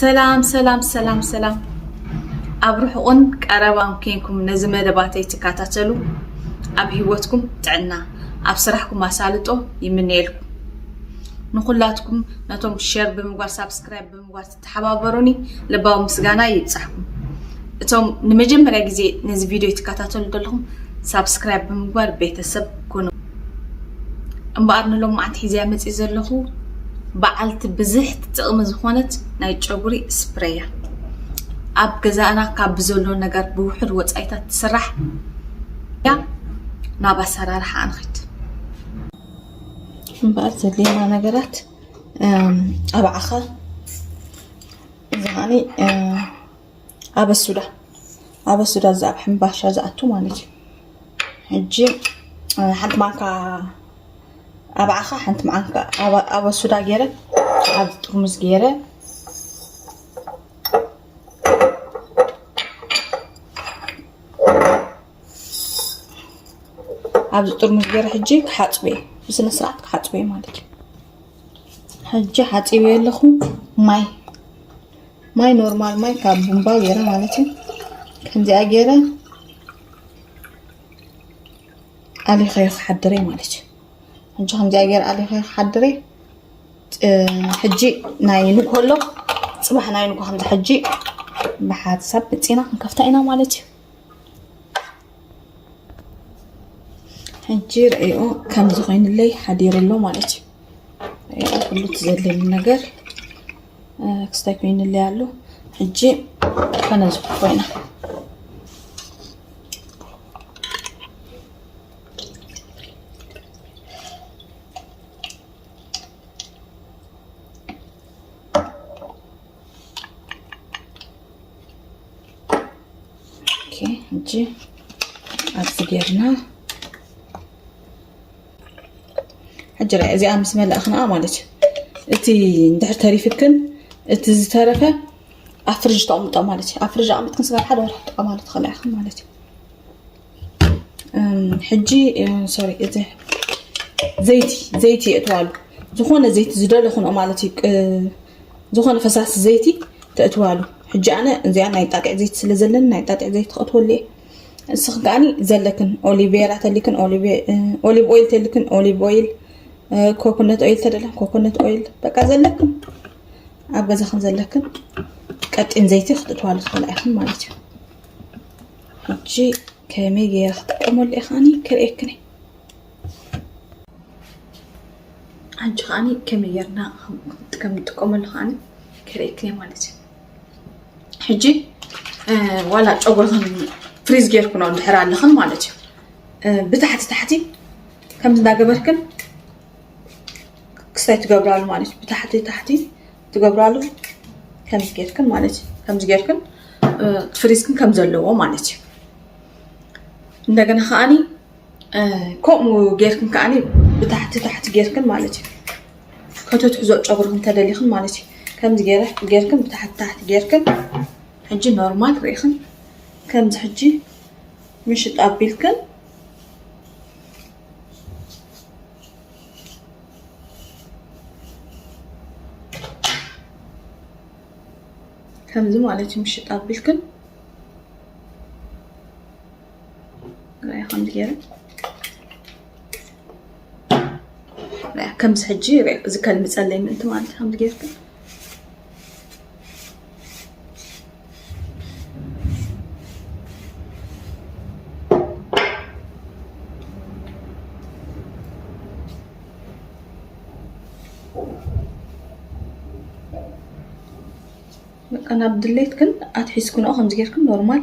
ሰላም ሰላም ሰላም ሰላም። ኣብ ርሑቕን ቀረባን ኬንኩም ነዚ መደባተይ ትከታተሉ፣ ኣብ ህይወትኩም ጥዕና፣ ኣብ ስራሕኩም ኣሳልጦ ይምነየልኩም። ንኹላትኩም ነቶም ሸር ብምግባር፣ ሳብስክራይብ ብምግባር ትተሓባበሩኒ ልባዊ ምስጋና ይብጻሕኩም። እቶም ንመጀመርያ ግዜ ነዚ ቪድዮ ትከታተሉ ዘለኹም፣ ሳብስክራይብ ብምግባር ቤተሰብ ኩኑ። እምበኣር ንሎማዓንቲ ሒዘያ መጺእ ዘለኹ በዓልቲ ብዝሕቲ ጥቕሚ ዝኾነት ናይ ጨጉሪ ስፕሬይ እያ። ኣብ ገዛና ካብ ብዘሎ ነገር ብውሑድ ወጻኢታት ትስራሕ እያ። ናብ ኣሰራርሓ ንኺድ። እምበኣር ዘድልየና ነገራት፣ እም፣ ኣብ ዓኻ፣ እዚ ኸኣኒ፣ እ፣ ኣበሱዳ፣ ኣበሱዳ እዚ ኣብ ሕምባሻ ዝኣቱ ማለት እዩ። ሕጂ፣ እ፣ ሓንቲ ማንካ ኣብ ዓኻ፣ ሓንቲ ማንካ ኣብ፣ ኣበሱዳ ገይረ፣ ኣብ ጥርሙዝ ገይረ፣ ኣብዚ ጥርሙዝ ገይረ ሕጂ ክሓጽቦ እየ፣ ብስነ ስርዓት ክሓጽቦ እየ ማለት እዩ። ሕጂ ሓጺበ ኣለኹ። ማይ፣ ማይ ኖርማል ማይ ካብ ቡምባ ገይረ ማለት እዩ። ከምዚኣ ገይረ ኣሊኸዮ ክሓድር እየ ማለት እዩ። ሕጂ ከምዚኣ ገይረ ኣሊኸዮ ክሓድር እየ። እ፣ ሕጂ ናይ ንግሆ ኣሎ፣ ጽባሕ ናይ ንግሆ ከምዚ ሕጂ ብሓሳብ መጺና ክንከፍታ ኢና ማለት እዩ። ሕጂ ርእዮ ከምዚ ኮይኑለይ ሓዲሩ ኣሎ ማለት እዩ። ርእዮ ኩሉ እቲ ዘለኒ ነገር፣ እ፣ ክስታይ ኮይኑለይ ኣሎ። ሕጂ ከነዚ ኮይና ኦኬ፣ ሕጂ ኣብዚ ጌርና፣ ሕጂ ርኣ፣ እዚኣ ምስ መላእኽንኣ ማለት እዩ። እቲ እንድሕር ተሪፍክን እቲ ዝተረፈ ኣብ ፍርጅ ተቐምጦ ማለት እዩ። ኣብ ፍርጅ ኣቐሚጥክን ስጋብ ሓደ ወርሒ ትጥቀማሉ ትኽእላ ኢኽን ማለት እዩ። እም፣ ሕጂ፣ እ፣ ሶሪ፣ እቲ ዘይቲ፣ ዘይቲ የእትዋሉ። ዝኾነ ዘይቲ ዝደለኹንኦ ማለት እዩ። ቅ-፣ ዝኾነ ፈሳሲ ዘይቲ ተእትዋሉ። ሕጂ ኣነ እዚኣ ናይ ጣጢዕ ዘይቲ ስለ ዘለኒ ናይ ጣጢዕ ዘይቲ ከእትወሉ እየ። ንስኽን ከኣኒ ዘለክን ኦሊቬራ ተሊክን ኦሊቬ-፣ እ፣ ኦሊቭ ኦይል ተሊክን ኦሊቭ ኦይል፣ እ፣ ኮኮነት ኦይል ተደለክን ኮኮነት ኦይል፣ በቃ ዘለክን ኣብ ገዛኽን ዘለክን ቀጢን ዘይቲ ክትእትዋሉ ትኽእላ ኢኽን ማለት እዩ። ሕጂ ከመይ ገይረ ክጥቀመሉ እየ ከኣኒ ክርእየክን እየ። ሕጂ ከኣኒ ከመይ ጌርና ከም፣ ከም ንጥቀመሉ ከኣኒ ከርእየክን እየ ማለት እዩ። ሕጂ፣ እ፣ ዋላ ጨጉርኽን ፍሪዝ ጌርክኖ እንድሕር ኣለኽን ማለት እዩ። እ፣ ብታሕቲ ታሕቲ ከምዚ እንዳገበርክን ክስታይ ትገብራሉ ማለት እዩ። ብታሕቲ ታሕቲ ትገብራሉ ከምዚ ጌርክን ማለት እዩ። ከምዚ ጌርክን፣ እ፣ ፍሪዝክን ከም ዘለዎ ማለት እዩ። እንደገና ከኣኒ እ፣ ከምኡ ጌርክን ከኣኒ ብታሕቲ ታሕቲ ጌርክን ማለት እዩ። ከተትሕዞ ጨጉርክን እንተደሊኽን ማለት እዩ። ከምዚ ገይረ-፣ ጌርክን ብታሕቲ ታሕቲ ጌርክን ሕጂ ኖርማል ርኢኽን ከምዚ ሕጂ ምሽጥ ኣቢልክን ከምዚ ማለት እዩ። ምሽጥ ኣቢልክን ራያ ከምዚ ገይረ ራያ ከምዚ ሕጂ ራያ እዚ ከልምፀለይ ምእንቲ ማለት እዩ። ከምዚ ገይርክን በቃ ናብ ድሌትክን ኣትሒዝክንኦ ከምዚ ጌርክን ኖርማል፣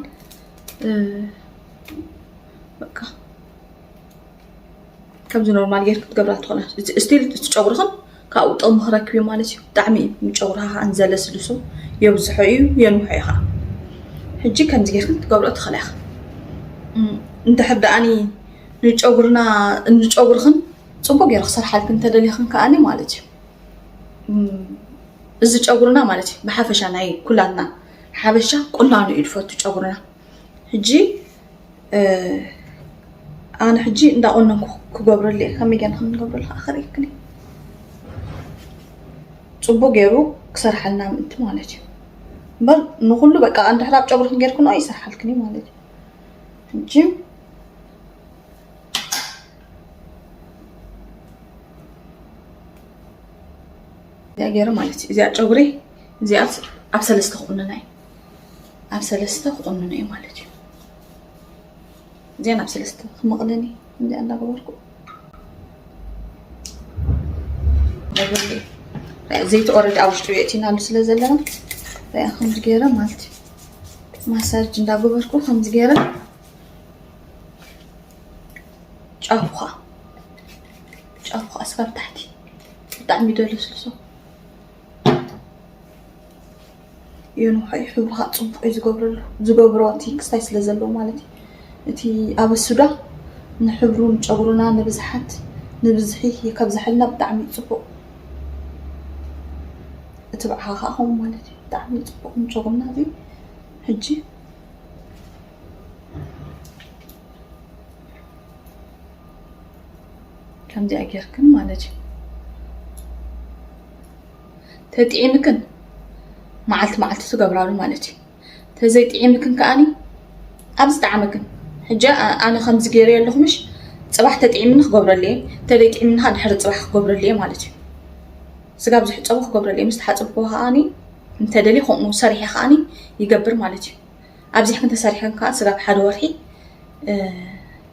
እ፣ በቃ ከምዚ ኖርማል ጌርክን ክትገብራ ትኽእላ። እቲ ስቲል እቲ ጨጉርኽን ካብኡ ጥቕሚ ክረክብ እዩ ማለት እዩ። ብጣዕሚ እዩ ንጨጉርኻ ከዓ ንዘለስልሶ የብዝሖ እዩ የንውሖ እዩ ከዓ። ሕጂ ከምዚ ጌርክን ክትገብርኦ ትኽእላ ኢኽን። እም፣ እንድሕር ደኣኒ ንጨጉርና፣ ንጨጉርኽን ጽቡቅ ገይሩ ክሰርሓልክን እንተደሊኽን ከኣኒ ማለት እዩ። እም፣ እዚ ጨጉርና ማለት እዩ ብሓፈሻ ናይ ኩላትና ሓበሻ ቁናኖ እዩ ዝፈቱ ጨጉርና። ሕጂ፣ እ፣ ኣነ ሕጂ እንዳቆነንኩ ክገብረሉ እየ። ከመይ ገይርና ከም ንገብረሉ ከዓ ከርእየክን እየ። ጽቡቅ ገይሩ ክሰርሓልና ምእንቲ ማለት እዩ። እምበር ንኹሉ በቃ እንድሕር ኣብ ጨጉርክን ጌርክንኦ ይሰርሓልክን እዩ ማለት እዩ። ሕጂ እዚኣ ገይረ ማለት እዩ። እዚኣ ጨጉሪ እዚኣ ኣብ ሰለስተ ክቑንና እዩ። ኣብ ሰለስተ ክቑንና እዩ ማለት እዩ። እዚኣ ናብ ሰለስተ ክምቕልን እዩ። እዚኣ እንዳገበርኩ ዘይቲ ኦረዲ ኣብ ውሽጡ የእቲናሉ ስለ ዘለና ሪኣ ከምዚ ገይረ ማለት እዩ። ማሳጅ እንዳገበርኩ ከምዚ ገይረ ጫፉ ኸዓ ጫፉ ኸዓ እስካብ ታሕቲ ብጣዕሚ ደለስልሶ። የንውሖ እዩ፣ ሕብሩ ከዓ ፅቡቅ እዩ ዝገብረሉ፣ ዝገብሮ እቲ ክስታይ ስለ ዘለዎ ማለት እዩ። እቲ ኣበሱዳ ንሕብሩ ንጨጉሩና ንብዝሓት ንብዝሒ ከብዝሐልና ብጣዕሚ እዩ ፅቡቅ። እቲ ብዓኻ ከዓ ከምኡ ማለት እዩ፣ ብጣዕሚ እዩ ፅቡቅ ንጨጉሩና እዚ። ሕጂ ከምዚኣ ጌርክን ማለት እዩ። ተጥዒምክን መዓልቲ መዓልቲ ትገብራሉ ማለት እዩ። ተዘይጥዒምክን ከኣኒ ኣብ ዝጠዓመክን። ሕጂ ኣነ ከምዚ ገይረ ኣለኹ ምሽ፣ ጽባሕ ተጥዒምኒ ክገብረሉ እየ፣ ተዘይጥዒምኒ ከዓ ድሕሪ ጽባሕ ክገብረሉ እየ ማለት እዩ። ስጋ ብዙሕ ጸባ ክገብረሉ እየ። ምስ ተሓጸብኩ ከኣኒ እንተደልየ ከምኡ ሰሪሐ ከኣኒ ይገብር ማለት እዩ። ኣብዚሕክን ተሰሪሐን ከዓ ስጋብ ሓደ ወርሒ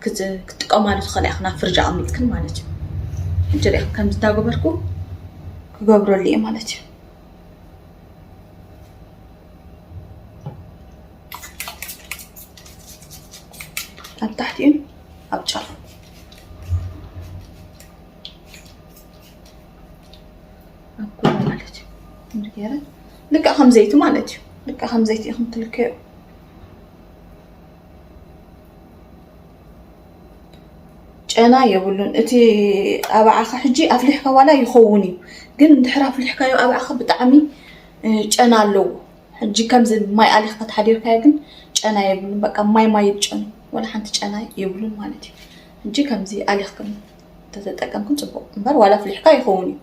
ክትጥቀማሉ ትኽእላ ኢኽን፣ ኣብ ፍርጅ ኣቐሚጥክን ማለት እዩ። ሕጂ ሪኢኽን ከምዚ እንዳገበርኩ ክገብረሉ እየ ማለት እዩ። ኣብ ታሕቲኡን ኣብ ጫፉ ኣኩሉ ማለት እዩ። እንዲ ገይረ ልክዕ ከም ዘይቲ ማለት እዩ። ልክዕ ከም ዘይቲ ኢኹም ትልከዩ። ጨና የብሉን። እቲ ኣባዓኸ ሕጂ ኣፍሊሕካ ዋላ ይኸውን እዩ፣ ግን እንድሕር ኣፍሊሕካዮ ኣባዓኸ ብጣዕሚ ጨና ኣለዎ። ሕጂ ከምዚ ማይ ኣሊኽካ ተሓዲርካዮ ግን ጨና የብሉን። በቃ ማይ ማይ እዩ ጨኑ፣ ወላ ሓንቲ ጨና የብሉን ማለት እዩ። ሕጂ ከምዚ ኣሊኽክን እንተተጠቀምክን ጽቡቕ እምበር ዋላ ኣፍሊሕካ ይኸውን እዩ።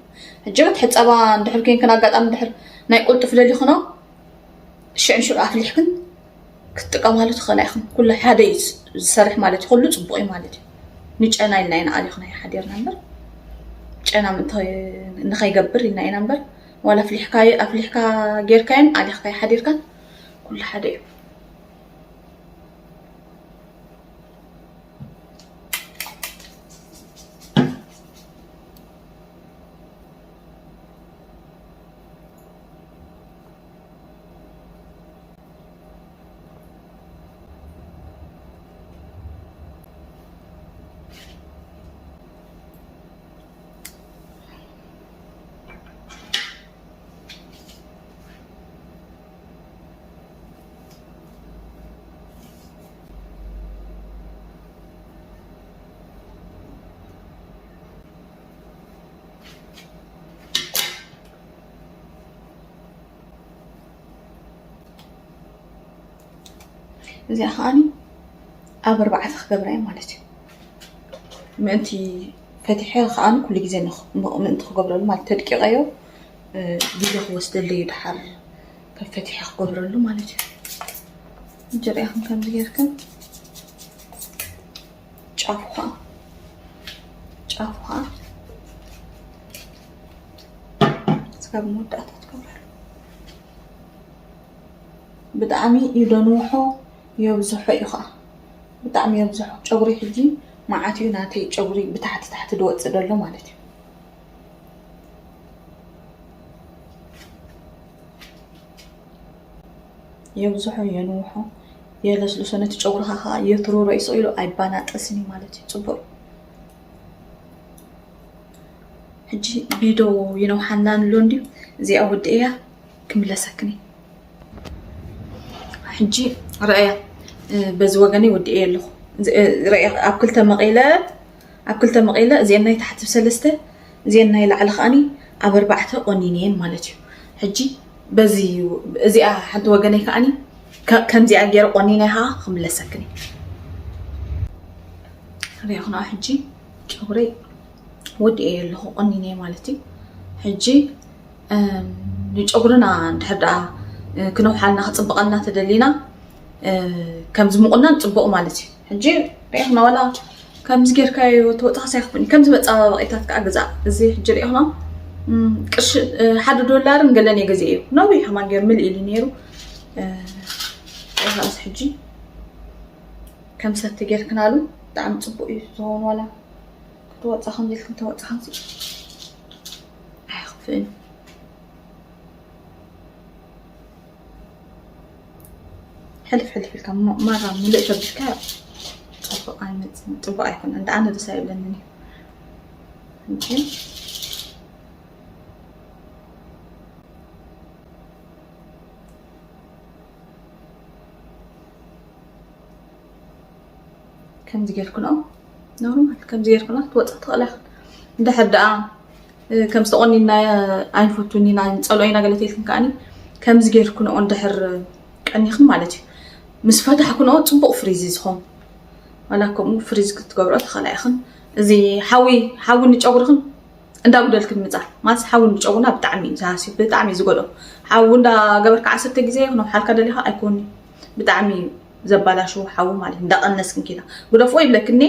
ሕጂ ሕጸባ እንድሕር ኮይንክን ኣጋጣሚ እንድሕር ናይ ቁልጡፍ ደሊኽኖ ሽዕን ሽዑ ኣፍሊሕክን ክትጥቀማሉ ትኽእላ ኢኽን። ኩሉ ሓደ እዩ ዝሰርሕ ማለት እዩ። ኩሉ ጽቡቕ እዩ ማለት እዩ። ንጨና ኢልና ኢና ኣሊኽናዮ ሓዲርና እምበር ጨና ምእንቲ ንኸይገብር ኢልና ኢና እምበር ዋላ ኣፍሊሕካ ኣፍሊሕካ ጌርካዮን ኣሊኽካዮ ሓዲርካን ኩሉ ሓደ እዩ። እዚኣ ከዓኒ ኣብ ኣርባዕተ ክገብራ እየ ማለት እዩ። ምእንቲ ፈቲሐ ከዓኒ ኩሉ ግዜ ንኽ-፣ ምእንቲ ክገብረሉ ማለት ተድቂቐዮ፣ እ፣ ግዜ ክወስደለይ እዩ ደሓር ከም ፈቲሐ ክገብረሉ ማለት እዩ። ሕጂ ሪኢኽን ከምዚ ጌርክን ጫፉ ኸዓ፣ ጫፉ ኸዓ ስጋብ መወዳእታ ትገብረሉ። ብጣዕሚ እዩ ደንውሖ፣ የብዝሖ እዩ ኸዓ። ብጣዕሚ የብዝሖ። ጨጉሪ ሕጂ መዓት እዩ ናተይ ጨጉሪ ብታሕቲ ታሕቲ ዝወፅእ ዘሎ ማለት እዩ። የብዝሖ፣ የንውሖ፣ የለስልሶ። ነቲ ጨጉርኻ ኸዓ የትርሮ እዩ፣ ስቕ ኢሉ ኣይባናጠስን እዩ ማለት እዩ። ፅቡቕ እዩ። ሕጂ ቪድዮ ይነውሓና ኣሎ እንድዩ። እዚኣ ወዲኤያ ክምለሰክን እየ። ሕጂ ረኣያ፣ እ፣ በዚ ወገነይ ወዲኤ ኣለኹ። እዚ፣ እ፣ ረኣያ፣ ኣብ ክልተ መቒለ፣ ኣብ ክልተ መቒለ፣ እዚአን ናይ ታሕቲ ብሰለስተ፣ እዚአን ናይ ላዕሊ ከዓኒ ኣብ ኣርባዕተ ቆኒነየን ማለት እዩ። ሕጂ በዚ፣ እዚኣ ሓንቲ ወገነይ ከዓኒ ከ-፣ ከምዚኣ ገይረ ቆኒነ ከዓ ክምለሰክን እየ። ሪኢኽንኦ ሕጂ ጨጉረይ ወዲኤ ኣለኹ፣ ቆኒነ ማለት እዩ። ሕጂ፣ እም፣ ንጨጉርና እንድሕር ደኣ እ፣ ክነውሓልና ክፅብቐልና ተደሊና፣ እ፣ ከምዚ ምቑናን ፅቡቕ ማለት እዩ። ሕጂ ሪኢኽና ዋላ ከምዚ ጌርካዮ ተወፃኽሲ ኣይኽፍእን እዩ። ከምዚ መፀባበቒታት ከዓ ግዛእ። እዚ ሕጂ ሪኢኽና፣ እም፣ ቅርሺ፣ እ፣ ሓደ ዶላርን ገለን እየ ገዚኤ እዩ። ነዊሕ ከማን ገይሩ ምልእ ኢሉ ነይሩ። እ፣ ሪኢኻ እዚ ሕጂ ከም ሰቲ ጌርክናሉ ብጣዕሚ ፅቡቕ እዩ ዝኸውን። ዋላ ክትወፃ ከምዚ ኢልክን ተወፃኽንሲ ኣይኽፍእን እዩ። ሕልፍ ሕልፍ ኢልካ ሞ-፣ ማራ ሙሉእ ከቢድካ ፅቡቕ ኣይመፅን፣ ፅቡቕ ኣይኮነን። እንዳ ኣነ ደስ ኣይብለንን እዩ። እንጂ ከምዚ ጌርክንኦ ኖርማል፣ ከምዚ ጌርክንኦ ክትወፃ ትኽእላ ኢኽን። እንድሕር ደኣ፣ እ፣ ከምዚ ተቆኒና ኣይንፈቱን ኢና፣ ንፀልኦ ኢና ገለ ተኢልክን ከኣኒ፣ ከምዚ ጌርክንኦ እንድሕር ቀኒኽን ማለት እዩ፣ ምስ ፈታሕክንኦ ፅቡቕ ፍሪዝ እዩ ዝኾን። ዋላ ከምኡ ፍሪዝ ክትገብሮ ትኽእላ ኢኽን። እዚ ሓዊ፣ ሓዊ ንጨጉርኽን እንዳጉደልክን ምፃ። ማለት ሓዊ ንጨጉርና ብጣዕሚ እዩ ዝሃስዩ፣ ብጣዕሚ እዩ ዝጎድኦ። ሓዊ እንዳገበርካ ዓሰርተ ግዜ ክነውሓልካ ደሊኻ ኣይኮን እዩ። ብጣዕሚ እዩ ዘባላሽዎ ሓዊ ማለት እዩ። እንዳቐነስክን ኪዳ ግደፍዎ ይብለክኒ፣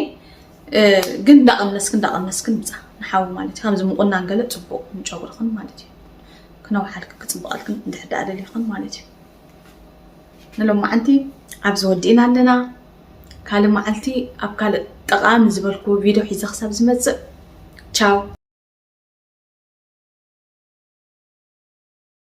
እ፣ ግን እንዳቐነስክን እንዳቐነስክን ምፃ ንሓዊ ማለት እዩ። ከምዚ ምቑናን ገለ ፅቡቕ ንጨጉርኽን ማለት እዩ። ክነውሓልክን ክፅብቐልክን እንድሕር ደኣ ደሊኽን ማለት እዩ። ንሎማዓንቲ ኣብዚ ወዲእና ኣለና። ካልእ መዓልቲ ኣብ ካልእ ጠቓሚ ዝበልኩ ቪድዮ ሒዘ ክሳብ ዝመፅእ፣ ቻው።